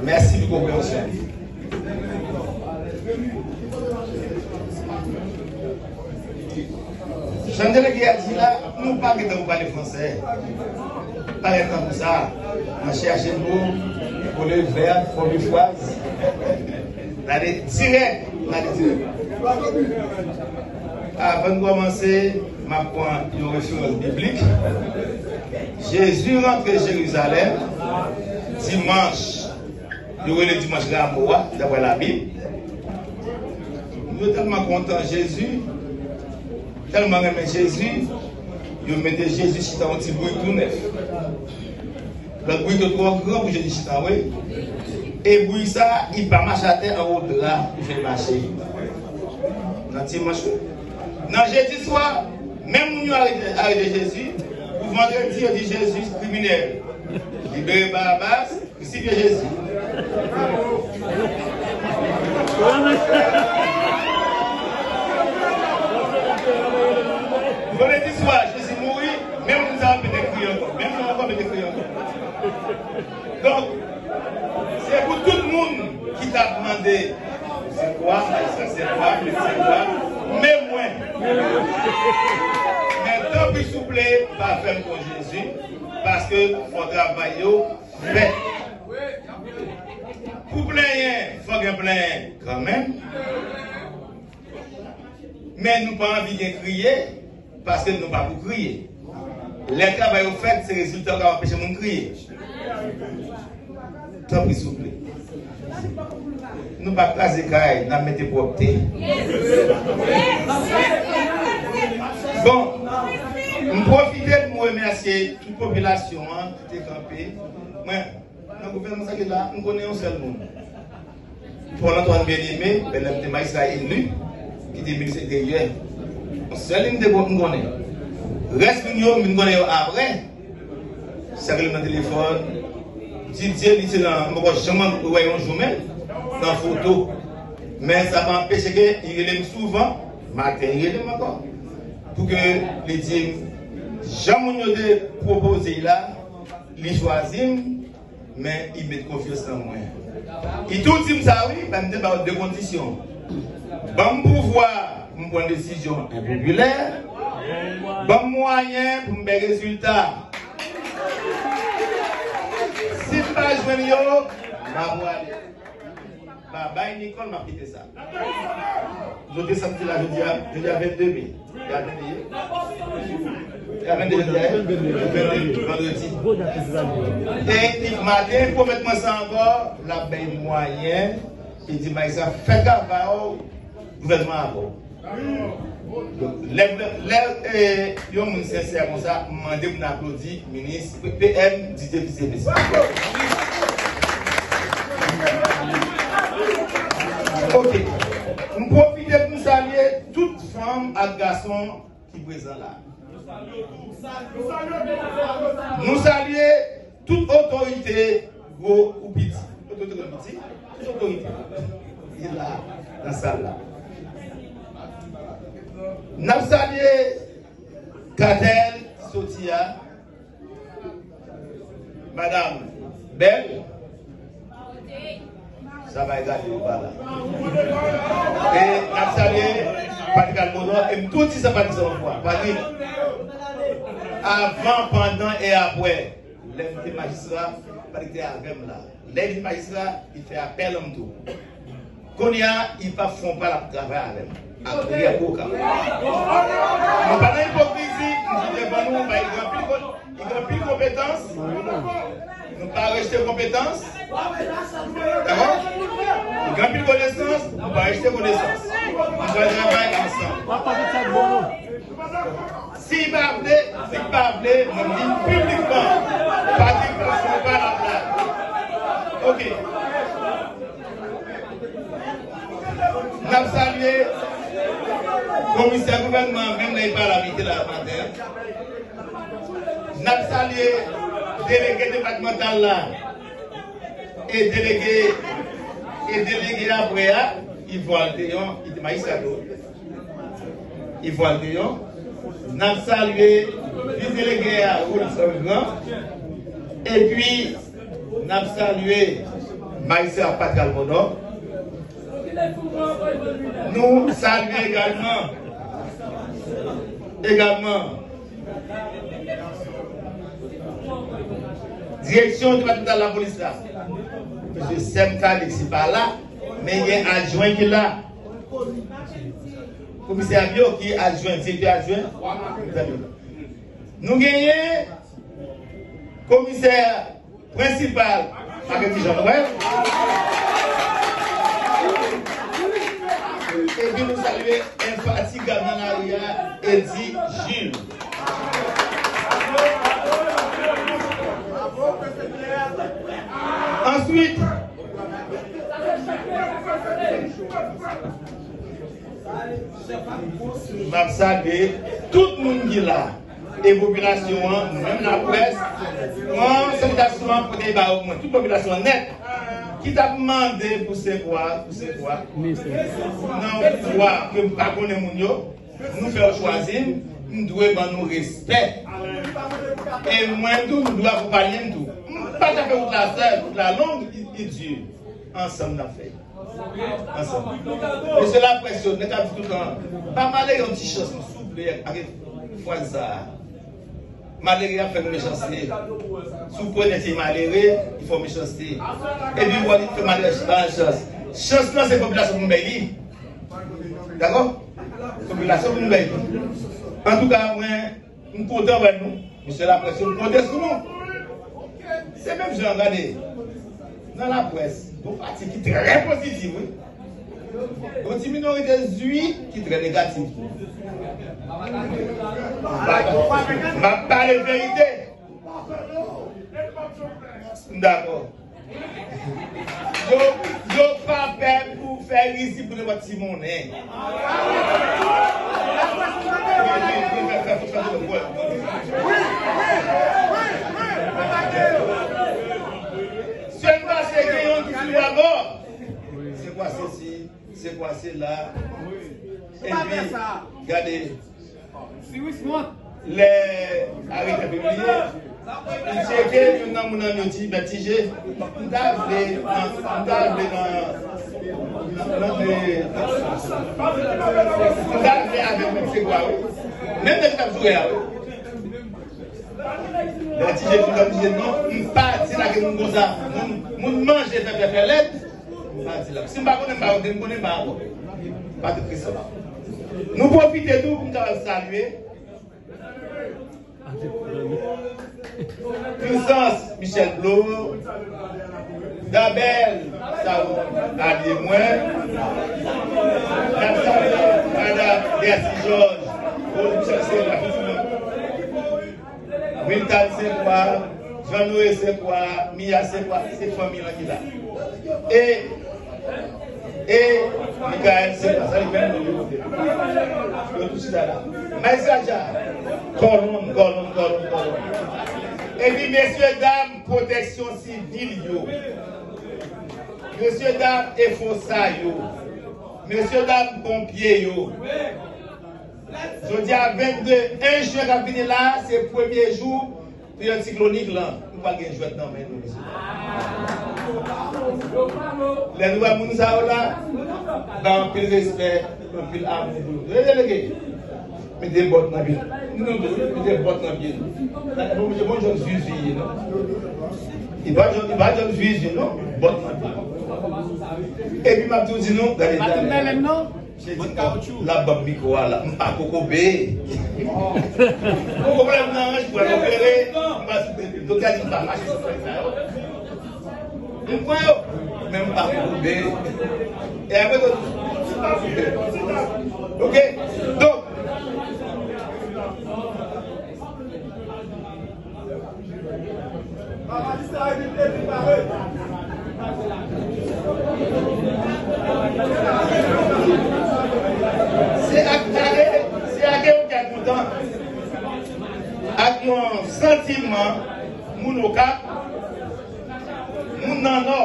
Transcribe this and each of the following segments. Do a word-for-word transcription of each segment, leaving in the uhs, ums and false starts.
Mèsi pou konpreyansyon. Jan delege a di la, nou pa gen tan pou pale fransè. Pa gen tan pou sa. N a chèche mo, pou le vèb, pou le fraz. N ale dirèk. N ale dirèk. Avan n kòmanse, m ap pran yon referans biblik. Jezi rantre Jerizalèm dimanch. Yo rele dimanch Ramo a, daprè Labib. Yo tèlman kontan Jezi, tèlman renmen Jezi, yo mete Jezi chita yon ti bourik tou nèf. Lòt bourik yo twò gran pou Jezi chita, wi. E bourik sa, li pa mache atè, anwo dra pou fè l mache. Nan dimanch, wi. Nan jedi swa, menm moun yo arete, arete Jezi. Pou vandredi, yo di Jezi kriminèl. Libere Barabas. Krisifye Jezi. Vandredi swa, Jezi mouri, menm moun sa yo mete kriye ankò. Menm moun ankò mete kriye ankò. Donk, se pou tout moun ki t ap mande, se kwa, se kwa, se kwa, men mwen. Men tanpri, souple, pa fè m kon Jezi, paske fò travay yo fèt. Pou plenyen, fò gen plenyen kanmenm. Men nou pa anvi gen kriye, paske nou pa pou kriye. Lè travay yo fèt, se rezilta yo ka anpeche moun kriye. Tanpri, souple. Nou pa kraze kay, n ap mete pwòpte. Bon, m pwofite pou m remèsye tout popilasyon an ki te kanpe. Mwen, nan gouvènman sa ki la, m konnen yon sèl moun. Paul Antoine Bien-Aimé, lè m te majistra eli, ki te minis enteryè. Yon sèl li m te kon-, m konnen. Rès moun yo, m vin konnen yo apre. Sa rele m nan telefòn. Didier, li te nan, m poko janm wè yon jou menm, nan foto. Men sa pa anpeche ke li rele m souvan, maten li rele m ankò. Pou ke li di m, jan moun yo te pwopoze l la, li chwazi m, men li met konfyans nan mwen. Li tou di m sa wi, men m te ba yo de kondisyon. Ban m pouvwa pou m pran desizyon enpopilè, ban m mwayen pou m bay rezilta. Si m pa jwenn yo, m ap prale. Babay Nicole, m ap kite sa. Note sa m di la jodi a, jodi a vennde me. E a vennde ye? E a vennde jodi a ye? Vennde, vandredi. E li maten, li pwomèt mwen sa ankò, l ap bay mwayen, li di, "Majistra, fè travay ou, gouvènman avè w." Donk, lè, lè, eh, yon moun sensè konsa, m mande pou n aplodi minis P M Didier Fils-Aimé. Ok. M pwofite pou m salye tout fanm ak gason ki prezan la. Nou salye tout otorite, gwo ou piti. Otorite gwo piti, tout otorite ki la, nan sal la. N ap salye Katèl ki soti a, Madanm Bèl, sa bay gade yo pa la. E n ap salye Patrick Almonor, e m tou di sa Patrick sa yon fwa. Patrick, avan, pandan e apre, lè m te majistra, Patrick te avè m la. Lè li vin majistra, li fè apèl an m tou. Kounye a, li p ap fè yon pa, l ap travay avè m. Ap priye pou ou kapab. Nou pa nan ipokrizi, m di devan nou, li gen anpil kon-, li gen anpil konpetans. Nou pa rejte konpetans. Dakò? Li gen anpil konesans, nou pa rejte konesans. Nou pral travay ansanm. Si l pa vle, si l pa vle, mwen di piblikman, Patrick pa fè yon pa, l ap la. Ok. N ap salye komisè gouvènman an, menm lè li pa la, li te la maten an. N ap salye delege depatmantal la. E delege, e delege apre a, Yvon Aldeyon, li te majistra tou. Yvon Aldeyon. N ap salye vis delege a, Wilson Grand. Epi, N ap salye Majistra Patrick Almondor. Nou salye egalman, egalman, Direksyon Depatmantal Lapolis la. Mesye Sèm Kalix pa la, men gen adjwen ki la. Komisè Abio ki adjwen, direktè adjwen. Nou genyen komisè prensipal Marc Eddy Jean Noël. Epi nou salye enfatigab nan lari a, Eddy Jules. Answit, m ap salye tout moun ki la. E popilasyon an, nou menm laprès, pran salitasyon an pote ba yo pou mwen. Tout popilasyon an nèt, ki t ap mande pou Senkwa, pou Senkwa. Nan yon pouvwa ke m pa konnen moun yo, nou fè yo chwazi m, m dwe ban nou respè. E mwen tou, nou dwe akonpaye m tou. M pa t ap fè wout la sèl, wout la long, li, li di. Ansanm n ap fè. Ansanm. Mesye laprès yo, nèg ap di toutan, ba malere yon ti chans, non, souple, ak fraz sa a. Malere ap fè nou mechanste. Si w konnen se malere, li fè w mechanste. Epi w wè li fè malere pa chans. Chans lan se popilasyon pou nou bay li. Dakò? Popilasyon pou nou bay li. Antouka, mwen, M kontan wè nou. Mesye laprès yo, m kontan sou nou. Se menm jan, gade. Nan laprès, gon pati ki trè pozitif, wi. Gon ti minorite zwi ki trè negatif tou. M ap, m ap pale verite. M dakò. Yo, yo pa pè pou fè rizib pou nenpòt ti monnen. Semèn pase, gen youn ki sou abò. Se kwa sesi, se kwa sela. Epi, gade. Lè arete pibliye, li tcheke youn nan moun nan yo di, "Mèt Tije, m ta vle, m ta vle nan, nan, nan, m ta vle avèk Mèt Segwa, wi." Menm nèg k ap joure a, wi. Mèt Tije di, "Non, m pa di lage moun konsa. Moun, moun manje fè fè fè lèd." M pa di la. Si m pa konnen, m pa konnen, m konnen, m pa rapò. Pa de presyon. Nou pwofite tou pou m kapab salye Pwisans Michel Blo, Dabèl, sa w alye mwen. N ap salye madanm Gercy Georges, Rose Michel Sera, pitit mwen. Wiltan Senkwa, Jean Noé Senkwa, Mia Senkwa, se fanmi an ki la. E, e Michael Senkwa, sa li menm nou yo. Yo tou chita la. Maestro Adja, kòlonn, kòlonn, kòlonn, kòlonn. Epi mesye dam pwoteksyon sivil yo. Mesye dam F O S A yo. Mesye dam ponpye yo. Jodi a vennde, en jen k ap vini la, se premye jou peryòd siklonik lan. Nou pral gen jwèt nan men nou, mesye. Lè nou wè moun sa yo la, ba anpil respè, anpil amou pou yo. Rele lege. Mete bòt nan pye. Nou, nou, mete bòt nan pye nou. Bon, bon, jòn zuizuiye, non? Li pa jòn, li pa jòn zuizuiye, non? Bòt nan pye. Epi m ap tou di nou, gade, gade. Mèlèn, non? Misye di, "Bon, la ban m mikwo a la, m pa kokobe." Bon, pwoblèm nan ranj pou al opere, m pa sou tele. Doktè a di, "M pa mache sou fèy sa yo." M pran yo, men m pa kokobe. E apre tout, m pa kokobe. Oke? Donk, Se ak, gade, se ak yon kè kontan, ak yon santiman moun Okap, moun nan Nò,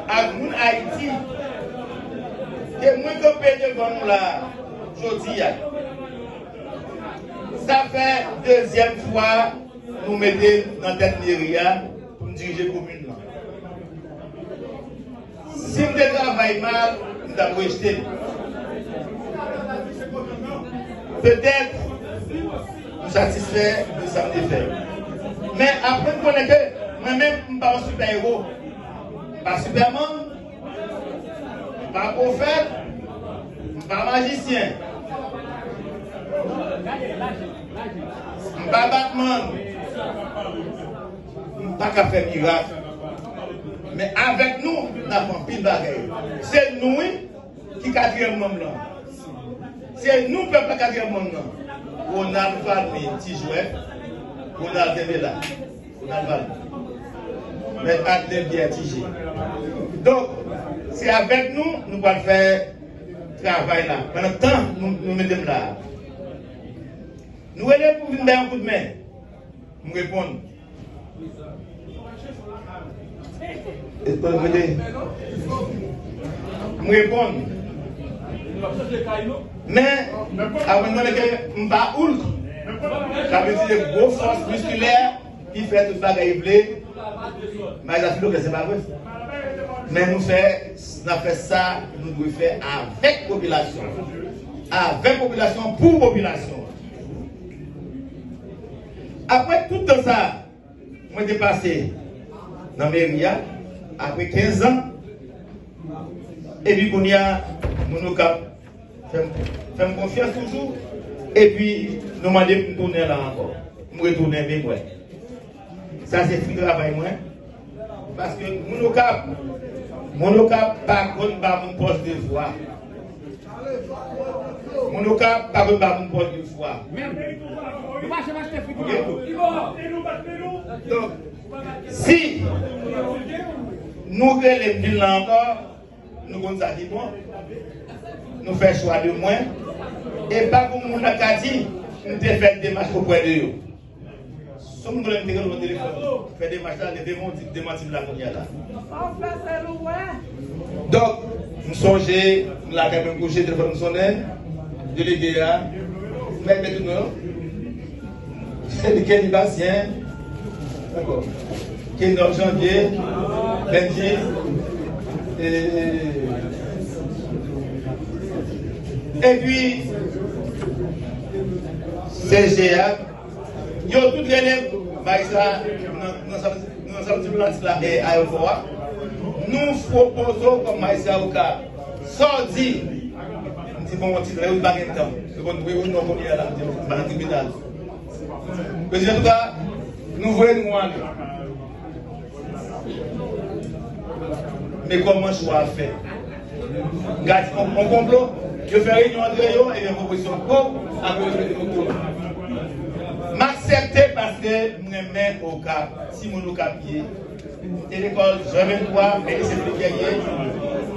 ak moun Ayiti, ke mwen kanpe devan nou la jodi a. Sa fè dezyèm fwa nou mete m nan tèt meri a pou m dirije komin nan. Bay mal, m t ap rejte l. Petèt, m satisfè de sa m te fè. Men aprann konnen ke mwen menm, m pa yon sipè ewo. M pa Sipèman, m pa pwofèt, m pa majisyen. M pa Batman. M pa ka fè mirak. Men avèk nou, n ap fè anpil bagay. Se nou, wi, ki katriyèm manm lan. Se nou, pèp la, katriyèm manm lan. Ronald Valmy, Ti Jwèt. Ronald kenbe la. Ronald Valmy. Mèt Adler Pierre Ti G. Donk, se avèk nou, nou pral fè travay la. Pandan tan nou, nou mete m la a. Nou rele pou vin bay yon kout men. M reponn. E, mwen te, m reponn. Men, aprann konnen ke m pa Hulk. Sa vle di de gwo fòs miskilè ki fè tout bagay vle. Mayi sa sou do kè, se pa vre. Men nou fè, n ap fè sa nou dwe fè avèk popilasyon. Avèk popilasyon, pou popilasyon. Apre tout tan sa, mwen te pase nan meri a, apre kenz an, epi kounye a, moun Okap fè m, fè m konfyans toujou, epi nou mande pou m tounen la ankò. M retounen, men mwen. Sa se fwi travay mwen. Paske moun Okap, moun Okap pa konn ba moun pòs de vwa. Moun Okap pa konn ba moun pòs de vwa. Menm. Nou pa janm achte fwi. Ok? Donk, si nou rele m vin la ankò, nou konn sa ki bon. Nou fè chwa de mwen. E pa pou moun nan ka di, m te fè demach oprè de yo. Son moun konnen m te rele nan telefòn, fè demach la, leve m, di demanti m la kounye a la. Donk, m sonje, m lakay mwen kouche, telefòn m sonnen, delege a, m mèt met tout non yo. Se li Kenny Bastien, dakò. Kenny Janvier, Benji, e, epi, se G A, yo tout rele m, bay sa, nan, nan sa, nan sa ti plas la, e, ayewopò a. Nou pwopoze w kòm majistra Okap. Sa w di? M di, bon, yon ti lè, wi, pa gen tan. Se konn wi, wi, non, kounye a la, m di, m pa nan tribinal. Yo di, antouka, nou voye nou ale. Men kòman chwa a fèt? Gad, on, on konplo, yo fè reyinyon antre yo, e gen pwopozisyon po, apre yo mete konplo. M aksepte paske m renmen Okap, timoun Okap ye. M te lekòl Jan venntwa, men lise Filip Guerrier.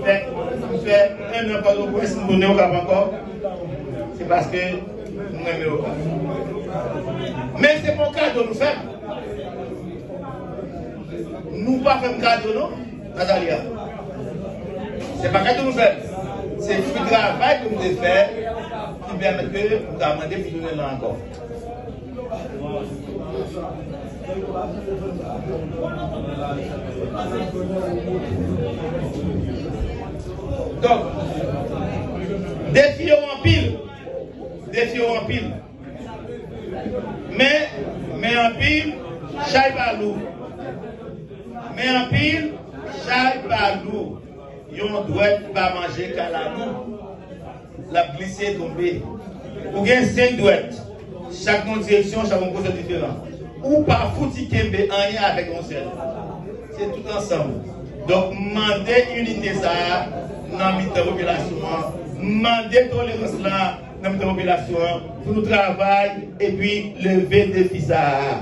Fè, m fè en an Pòtoprens, m tounen Okap ankò. Se paske m renmen Okap. Men se pa yon kado nou fè m. Nou pa fè m kado non, Natalia. Se pa kado nou fè m. Se fwi travay ke m te fè ki pèmèt ke m ta mande pou tounen la ankò. Donk, defi yo anpil. Defi yo anpil. Men, men anpil, chay pa lou. Men anpil, chay pa lou. Yon dwèt pa manje kalalou. L ap glise tonbe. Ou gen senk dwèt. Chak nan yon direksyon, chak yon kote diferan. Ou pa fouti kenbe anyen avèk yon sèl. Se tout ansanm. Donk, m mande inite sa a nan mitan popilasyon an. M mande tolerans la nan mitan popilasyon an pou nou travay epi leve defi sa a.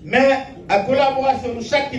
Men, ak kolaborasyon nou chak ki la,